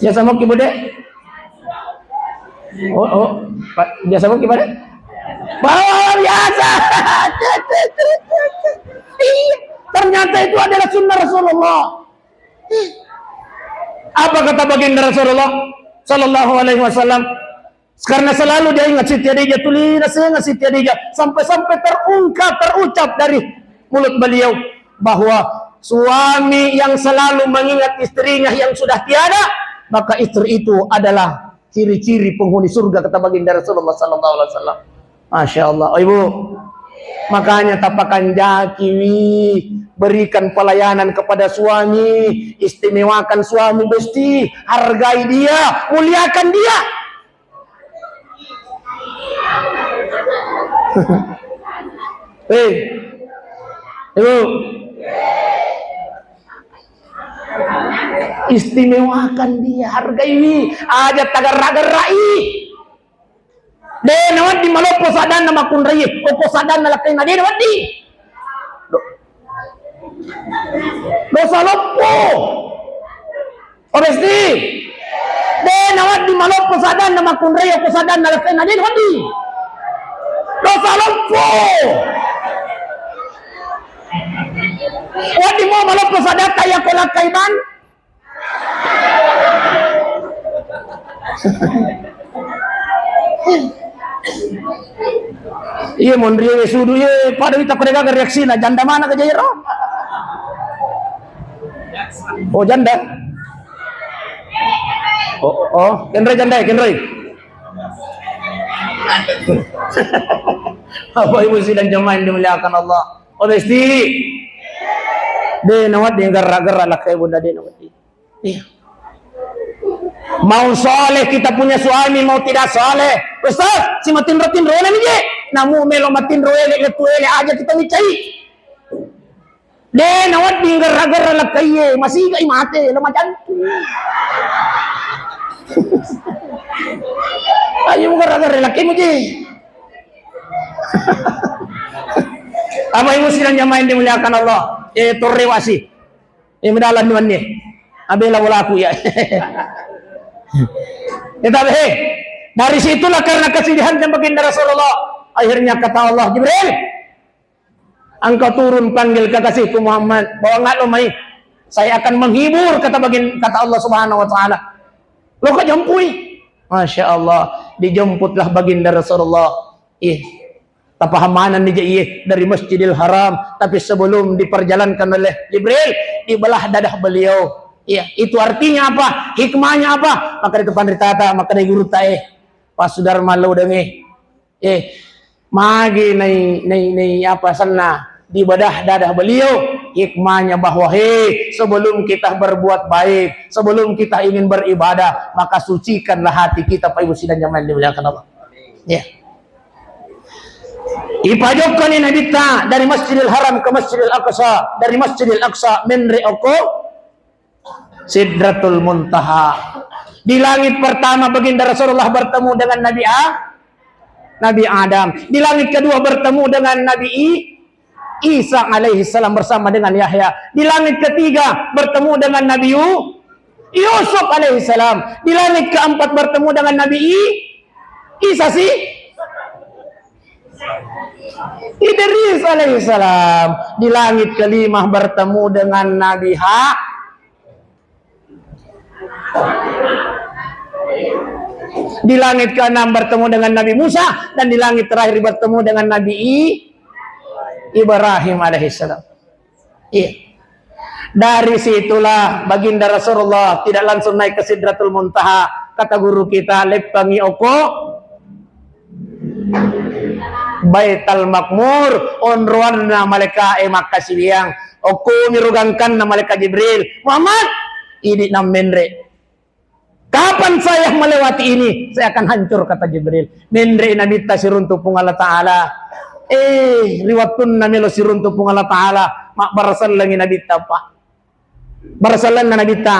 Biasa moki, Bude? Oh, oh, Pak, biasa moki, Pak? Wah, biasa. Iya, ternyata itu adalah sunnah Rasulullah. Apa kata baginda Rasulullah sallallahu alaihi wasallam? Karena selalu dia ingat Siti Khadijah, tuli nasenga Siti Khadijah, sampai-sampai terungkap, terucap dari mulut beliau bahwa suami yang selalu mengingat istrinya yang sudah tiada, maka istri itu adalah ciri-ciri penghuni surga, kata baginda Rasulullah sallallahu alaihi wasallam. Masya Allah. Oh, Ibu, makanya tapakanjakiwi, berikan pelayanan kepada suami, istimewakan suami, Besti, hargai dia, muliakan dia. Hei, Ibu, Istimewakan dia, hargaiwi, aja tagarra-garrai. De nawedding maloppo saddanna makkunraie, okko saddanna lakkainna de nawedding. Do-, dosa loppo. O besti. De nawedding maloppo saddanna makkunraie, okko saddanna lakkainna de nawedding. Dosa loppo. Wedding mo maloppo saddatta yakko lakkai bang. Iya, monri sudu, iya, pada wita ko degaga reaksina, janda mana ke jairo? Oh, janda. Oh, oh, oh. Kenroi janda, kenroi. Bapak Ibu sidang jamaah yang dimuliakan Allah. Oh, besti. De nawedding garra-garra lakkai bunda, de nawedding. Iya. Mau soleh kita punya suami, mau tidak soleh, Ustaz, si matinro-tinro na mije. Namu melo matinro ele, letu ele aja kita micai. De nawedding garra-garra lakkaie, masigai mate, lo macantu. Ayo garra-garra lakkai muje. Apa ibu sidang jamaah yang dimuliakan Allah? Eh, torre wasi. Eh, medalan ni wanni. Abela bolaku ya. Ya, tapi, he, dari situlah karena kesedihannya baginda Rasulullah. Akhirnya kata Allah, "Jibril, engkau turun panggil kekasihku Muhammad. Bawa nggak lo mai. Saya akan menghibur," kata bagin-, kata Allah Subhanahu wa Ta'ala. Lo kok jempui? Masya Allah, dijemputlah baginda Rasulullah. Ih, tapahamananni je iye dari Masjidil Haram, tapi sebelum diperjalankan oleh Jibril, dibelah dadah beliau. Iya, itu artinya apa? Hikmahnya apa? Maka itu panritata, maka dari guru tae, Pak Sudarman Laudange. Eh, magi nai, nai, nai apa senna dibedah dadah beliau, hikmahnya bahwa, he, sebelum kita berbuat baik, sebelum kita ingin beribadah, maka sucikanlah hati kita, Pak Ibu sidang jamaah yang dimuliakan Allah. Ya. Ipajokkani Nabitta dari Masjidil Haram ke Masjidil Aqsa, dari Masjidil Aqsa menre oko Sidratul Muntaha. Di langit pertama baginda Rasulullah bertemu dengan Nabi A-, Nabi Adam. Di langit kedua bertemu dengan Nabi I-, Isa alaihi salam bersama dengan Yahya. Di langit ketiga bertemu dengan Nabi Yu-, Yusuf alaihi salam. Di langit keempat bertemu dengan Nabi I-, Isa si Idris alaihi salam. Di langit kelima bertemu dengan Nabi Ha-, di langit keenam bertemu dengan Nabi Musa, dan di langit terakhir bertemu dengan Nabi I-, Ibrahim alaihissalam. Iya. Dari situlah baginda Rasulullah tidak langsung naik ke Sidratul Muntaha. Kata guru kita, leppangi oko Baital Makmur, onroanna malaika e makkasiwiang. Okkomi ro gangkanna malaika Jibril, "Muhammad, idi nammenre. Kapan saya melewati ini, saya akan hancur," kata Jibril. Menre Nabitta siruntu Puang Allah Ta'ala. Eh, ri wettunna melo siruntu Puang Allah Ta'ala, mabbarasellengi Nabitta, Pak. Barasellenna Nabitta.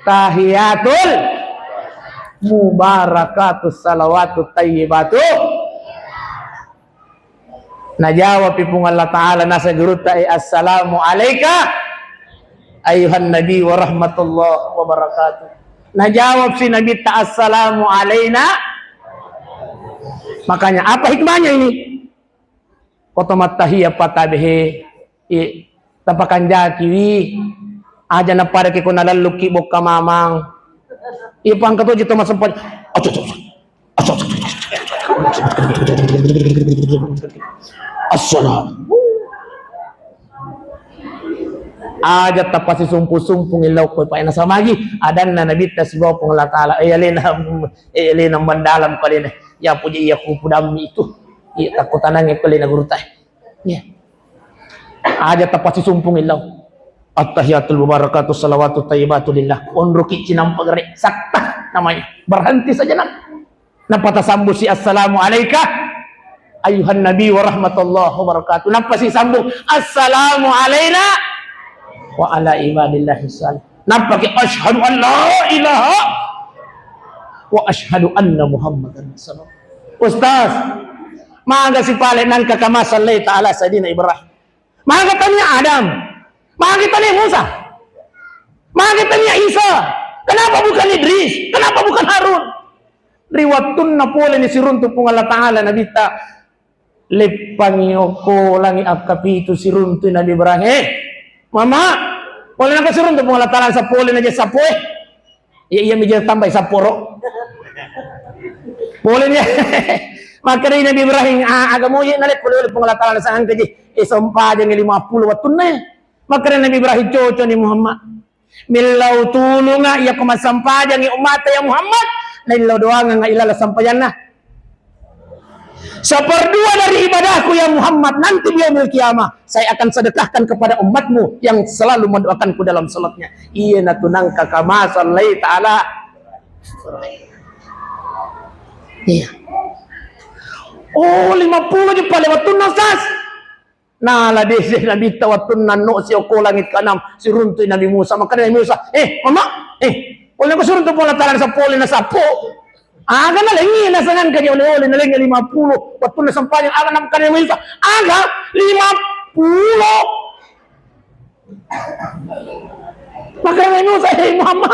At-tahiyatul mubarakatus salawatut tayyibatu. Najawabi Puang Allah Ta'ala naseng gurutta, eh, "Assalamu alaika ayuhan nabi wa rahmatullah wa barakatuh." Najawab si Nabitta, "Assalamu alaina." Makanya apa hikmahnya ini? Ko to mattahiya patabehe, i, tapakanjakiwi, aja napadaki ko nalellukki bokka mamang. Iya, pangka toji to masempat. Assalam. Aja tapasisumpu-sumpung illau ko, Pak, nasamagi adanna Nabitta sibawa Puang Allah Ta'ala. Eh, alena, eh, alena mendalam ko alena. Ya puji, ya kupudammi itu. Iya, takko tanangnge ko alena gurutta. Iya. Aja tapasisumpung illau. Attahiyatul mubarakatuh salawatut thayyibatu lillah. Onroki cinampa gere. Sakta namanya. Berhenti saja, nak. Napa tasambusi, "Assalamu alaika ayuhan nabi wa rahmatullahi wa barakatuh." Napa si sambung, "Assalamu alaina wa ala ibadillahi salih. Nappaki asyhadu an la ilaha wa asyhadu anna Muhammadan Rasulullah. Ustaz, maga sipale nangka kama sallaita ala Sayyidina Ibrahim? Maga tania Adam? Maga tania Musa? Maga tania Isa? Kenapa bukan Idris? Kenapa bukan Harun? Ri wattunna pole ni siruntu Puang Allah Ta'ala Nabitta, leppangi okko langi akkapitu siruntu Nabi Ibrahim. Eh, mama, pole nangka siruntu Puang Allah Ta'ala sapole naja sappo, eh. Iya, iya, mija tambai sapporo. Pole ni. Makkeda Nabi Ibrahim, "Ah, aga moje nalekko oleh Puang Allah Ta'ala sangka ji. Eh, sempajangi lima puluh wattunna." Makkeda Nabi Ibrahim, "Cocok ni Muhammad. Millau tulunga, iya ko massempajangi ummata ya Muhammad, naillau doangang ilala sempajanna. Seperdua dari ibadahku ya Muhammad, nanti di yaumil qiyamah, saya akan sedekahkan kepada umatmu yang selalu mendoakanku dalam salatnya." Iya natu nangka kama sallaita ala. Iya. Oh, lima puluh je pale wattunna, Ustaz. Nala dese Nabitta wattunna no si okko langit kaenam, siruntui Nabi Musa. Makkeda Nabi Musa, "Eh, mama, eh, pole ko siruntu Puang Allah Ta'ala sapole na sappo. Aga nalengi nasangangka je oleh-oleh, nalengi lima puluh. Wattunna sempajang, aga nakkeda Nabi Musa, aga lima puluh." Makkeda Nabi Musa, "Hei Muhammad,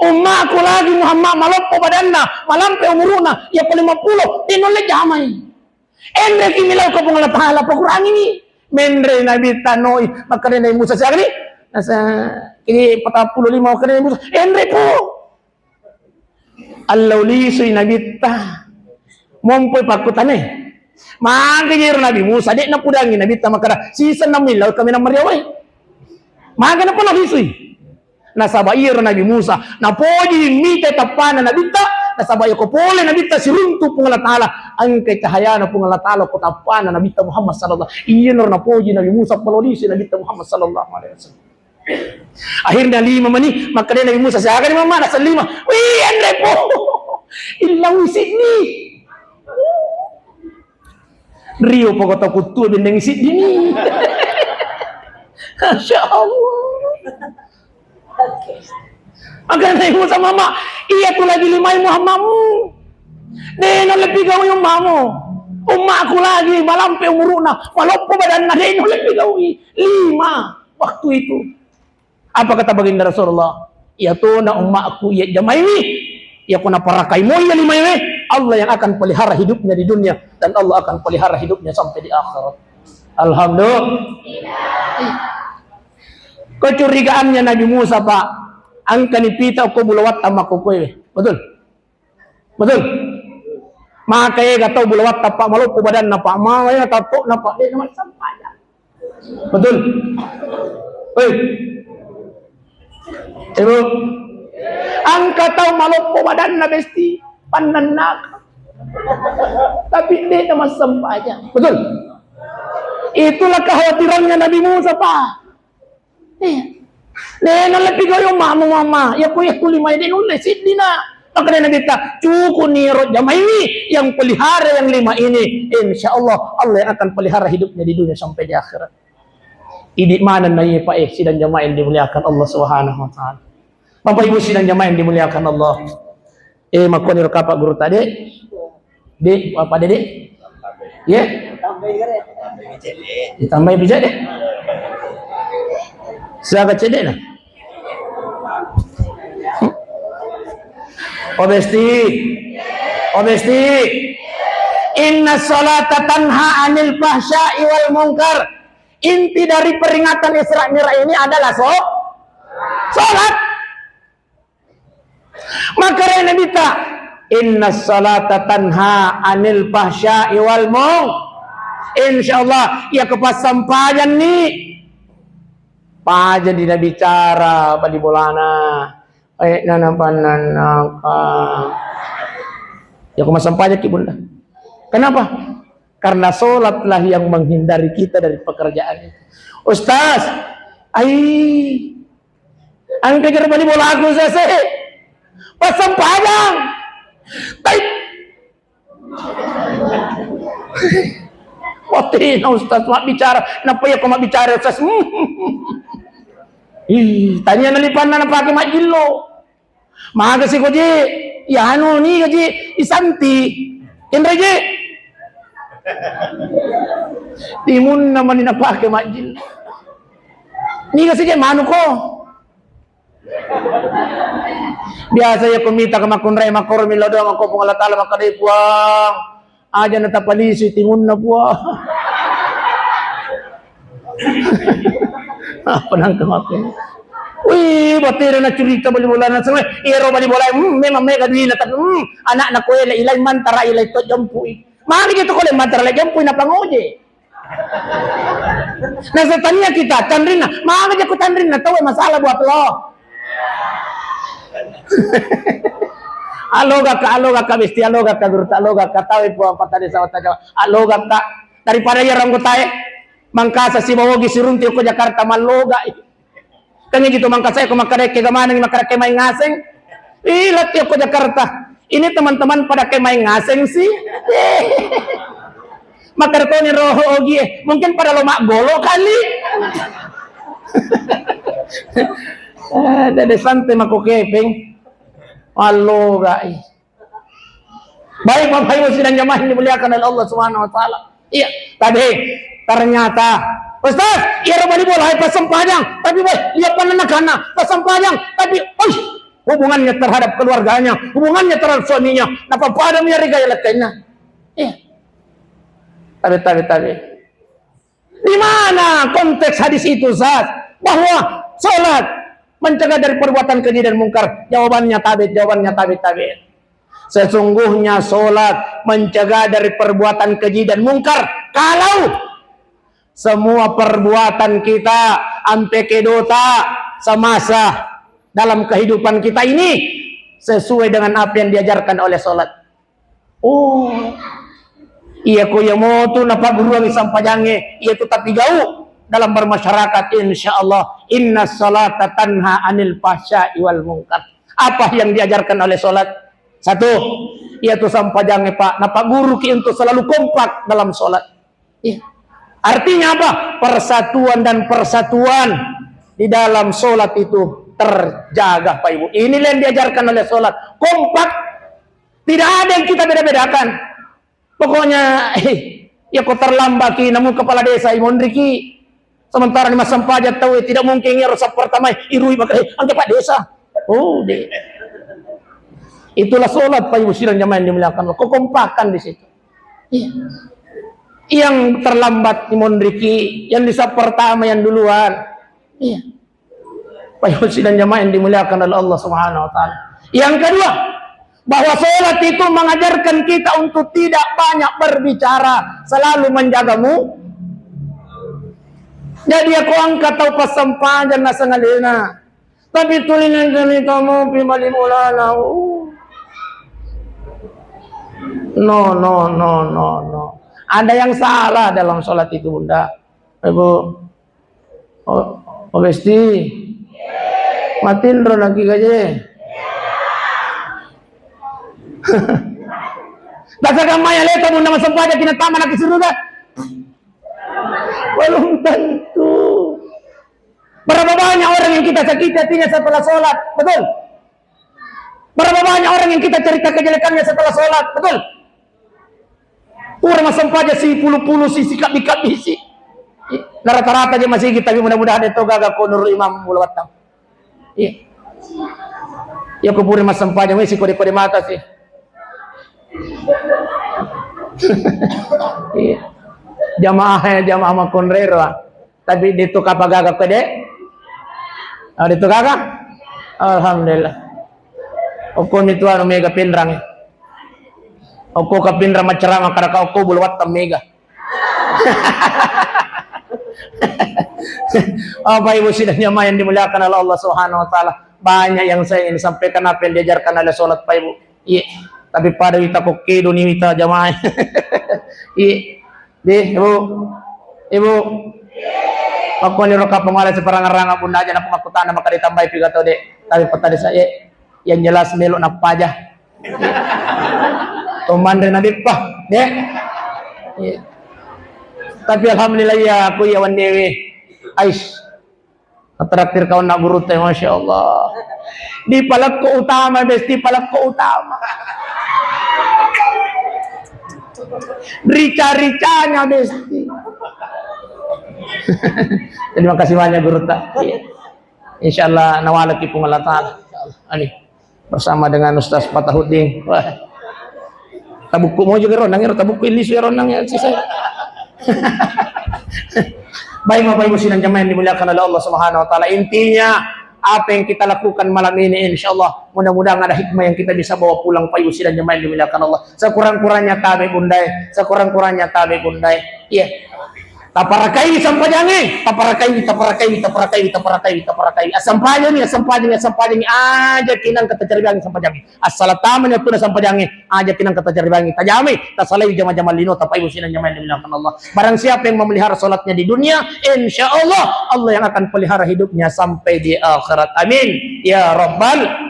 ummaku lagi Muhammad maloppo badanna, malampe umuru'na, iya ko lima puluh, de nulle jamai." Enreki milau ko Puang Allah Ta'ala, pakurangiwi. Menre Nabitta noi, makkeda Nabi Musa siagani? Nasa, kini patappulo lima, makkeda Nabi Musa, "Enre pu." Allau lisui Nabitta. Mompoi pakkutane. Magi jero Nabi Musa, de napudangi Nabitta makkeda, "Sisa enam milau kami enam mariawai." Magi napa nalisui? Nasaba iyaro Nabi Musa, napoji mita tappana Nabitta, nasaba iyako pole Nabitta siruntu Puang Allah Ta'ala, engka cahayana Puang Allah Ta'ala ko tappana Nabitta Muhammad sallallahu. Iyaro napoji Nabi Musa, palolisui Nabitta Muhammad sallallahu alaihi wasallam. Akhirnya lima mani, makkeda Nabi Musa, "Siaga ni mama?" Naseng lima. "Wih, enre po." Illau siddi. Rio pokok tau kuttu bendeng siddi ni. Masya Allah. Makkeda Nabi Musa, "Mama, iya tu lagi limai Muhammadmu. De nulle pigaui ummamu. Ummaku lagi malampe umuru'na, maloppo badanna, de nulle pigaui." Lima waktu itu. Apa kata baginda Rasulullah? "Iya tona ummaku iya jamaiwi, iya ko naparakai mo iya limaiwe, Allah yang akan pelihara hidupnya di dunia dan Allah akan pelihara hidupnya sampai di akhirat." Alhamdulillah. Kecurigaannya Nabi Musa, Pak, engkani pita ko bulawatta makkokoe. Betul? Betul? Maka ega tau bulawatta, Pak, maloppo badanna, Pak, mawa ya tatto'na, Pak, de namassampajang. Betul? Hei. Ibu, engka tau maloppo badanna, Besti, pannennaka. Tapi de namassampajang. Betul? Itulah kekhawatirannya Nabi Musa, Pak. Iya. De nulle pigaui ummamu, Mama. Iya ko, iya ko lima de nulle siddina. Makkeda Nabitta, "Cukup ni ro jamaiwi yang pelihara yang lima ini. Insya Allah, Allah yang akan pelihara hidupnya di dunia sampai di akhirat." Idi maneng na iya, Pak, eh, sidang jamaah yang dimuliakan Allah Subhanahu wa Ta'ala. Bapak Ibu sidang jamaah yang dimuliakan Allah. Eh, makkoni ro kapa guru tadi? De, apa de, de? Ye? Ditambahi pijak de? Siaga cedde na? Oh Besti. Oh Besti. Inna salata tanha anil fahsya'i wal munkar. Inti dari peringatan Isra Mi'raj ini adalah so-, salat. Makkeda Nabitta, "Inna salata tanha anil fahsya'i wal mung." Insya Allah, iya ko passampajanni. Paja di nabicara bali bolana. Eh, nana pananaka. Iya ko massampajaki, Bunda. Kenapa? Karena sholatlah yang menghindari kita dari pekerjaan itu. Ustaz, ai, engka jero bali bolaku sese. Passampajang. Tai. Watena Ustaz mabbicara, napa iya ko mabbicara Ustaz? Ih, tania nalipanna napake majjillo. Maga si ko je, ya anu ni gaji isanti. Kenre je. Timunna mani napake majjillo. Ni gasi je manuko. Biasa ya ko mita ke makkunrai makkoro milo doang ko Puang Allah Taala makkadai Puang. Aja na tapalisi timunna Puang. Apa nangka makkun. Wih, batera na curita bali bola na semua. Iyaro bali bola, hmm, memang mega duina tapi hmm, anak na koe ilai mantara ilai to jempui. Mari gitu ko le mantara le jempui na pangoje. Nasaba tania kita tanrinna, maga jako tanrinna tau masalah buat lo. Alogaka, alogaka besti, alogaka gurutta, alogaka tau Puang patade sawata Jawa. Alogaka daripada iya ranggotae mangkasa sibawogi sirunti ko Jakarta malloga. Kan gitu mangkasai ko makkada ke gamaneng makkada ke mai ngaseng. Ih, latti ko Jakarta. Ini teman-teman pada ke mai ngaseng sih. Makkada toni roho ogi eh. Mungkin pada lo maggolo kali. Eh, dede santai mako kepeng. Alloga ih. Baik, Bapak Ibu sidang jamaah yang dimuliakan oleh Allah Subhanahu wa Ta'ala. Iya, tapi ternyata, Ustaz, iya bali bola hai pas sempajang, tapi boy, iya panana kana pas sempajang, tapi, oh, hubungannya terhadap keluarganya, hubungannya terhadap suaminya, napa pada mi riga ya lekkainna. Iya. Tapi, tapi, tapi. Di mana konteks hadis itu, Ustaz? Bahwa sholat mencegah dari perbuatan keji dan mungkar. Jawabannya tabe, jawabannya tabe, tabe. Sesungguhnya sholat mencegah dari perbuatan keji dan mungkar. Kalau semua perbuatan kita, ampe kedota semasa dalam kehidupan kita ini sesuai dengan apa yang diajarkan oleh sholat. Oh. Iya ko iya motu napagguruangi sampajangnge, iya tu tapi gau dalam bermasyarakat, insya Allah inna salata tanha anil fahsya'i wal munkar. Apa yang diajarkan oleh sholat? Satu, iya tu sampajangnge Pak, napagguruki untuk selalu kompak dalam sholat. Iya. Artinya apa? Persatuan dan persatuan di dalam sholat itu terjaga, Pak Ibu. Inilah yang diajarkan oleh sholat. Kompak. Tidak ada yang kita beda-bedakan. Pokoknya, eh, ya kok terlambat ki, namu kepala desa imonriki. Sementara di masa pajak tahu, eh, tidak mungkin ya rusak pertama, eh, irui maka, eh, angke Pak Desa. Oh, deh. Itulah sholat Pak Ibu sidang jamaah yang dimuliakan Allah. Kekompakan di situ. Iya. Yang terlambat imonriki, yang di saf pertama yang duluan. Iya. Bapak Ibu sidang jamaah yang dimuliakan oleh Allah Subhanahu wa Ta'ala. Yang kedua, bahwa sholat itu mengajarkan kita untuk tidak banyak berbicara, selalu menjagamu. Jadi aku angkat tau passampajang nasengalena. Tapi tulingan kami kamu pi bali bolana. Uh. No, no, no, no, no. Ada yang salah dalam sholat itu, Bunda. Ibu. Oh, oh, Besti. Matinro naki gaje. Dasar kamaya leta bunda masempajang kina tama naki suruga. Belum tentu. Berapa banyak orang yang kita sakiti hatinya setelah sholat, betul? Berapa banyak orang yang kita cerita kejelekannya setelah sholat, betul? Pura massempajang sipulu-pulu si, sikabbi-kabbi si. Na rata-rata je masigi, tapi mudah-mudahan de to gaga ko nurut imam mula wattang. Iya. Ya ko pura massempajang wesi kode-kode mata si. Iya. Jamaah, jamaah makkonrero. Tapi de to kapa gaga ko de. Ah, de to gaga. Alhamdulillah. Okko mi tu anu mega Pinrang. Okko ka Pinrang maccarama karaka okko bulu wattang mega. Bapak Ibu sidang jamaah yang dimuliakan oleh Allah Subhanahu wa Ta'ala, banyak yang saya ingin sampaikan apa yang diajarkan oleh sholat Pak Ibu. Iya, tapi pada wita kokkedo ni wita jamaah. Iya, deh, Ibu. Ibu. Aku ni roka pemala seperang-rang bunda aja nak makutana maka ditambahi piga tau deh. Tapi petani saya yang jelas melo napaja. Tomandre na beppa, de. Iya. Tapi alhamdulillah ya aku ya wandewe. Ais. Traktir kawanna gurutta, Masya Allah. Di palekko utama, Besti, palekko utama. Rica-ricanya, Besti. Terima kasih banyak, gurutta. Iya. Insya Allah, nawalaki Puang Allah Ta'ala. Insya Allah. Ani. Bersama dengan Ustaz Fatahuddin. Wah. Tabukku mau juga ronang, ya, tabukku ilisu ya ronang ya, sisa. Baik, Bapak Ibu sidang jamaah yang dimuliakan oleh Allah Subhanahu wa Ta'ala. Intinya, apa yang kita lakukan malam ini, insya Allah, mudah-mudahan ada hikmah yang kita bisa bawa pulang, Bapak Ibu sidang jamaah yang dimuliakan Allah. Sekurang-kurangnya tabe, Bunda, sekurang-kurangnya tabe, Bunda. Iya. Taparakaiwi sampajangnge, taparakaiwi, taparakaiwi, taparakaiwi, taparakaiwi, taparakaiwi. Assampajangngi, assampajangngi, assampajangngi. Aja kinang kata cari bangi sampajangnge. Assala tamani wattuna sampajangnge, aja kinang kata cari bangi. Tajami, tasalai jama-jama lino, tapai busina jama yang dimuliakan Allah. Barang siapa yang memelihara salatnya di dunia, insya Allah, Allah yang akan pelihara hidupnya sampai di akhirat. Amin. Ya Rabbal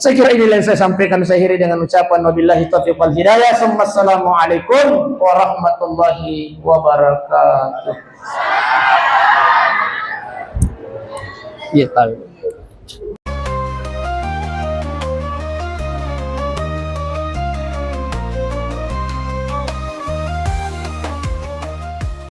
Saya kira inilah yang saya sampaikan, saya akhiri dengan ucapan wabillahi taufiq wal hidayah. Summa assalamualaikum warahmatullahi wabarakatuh. Iya, tahu.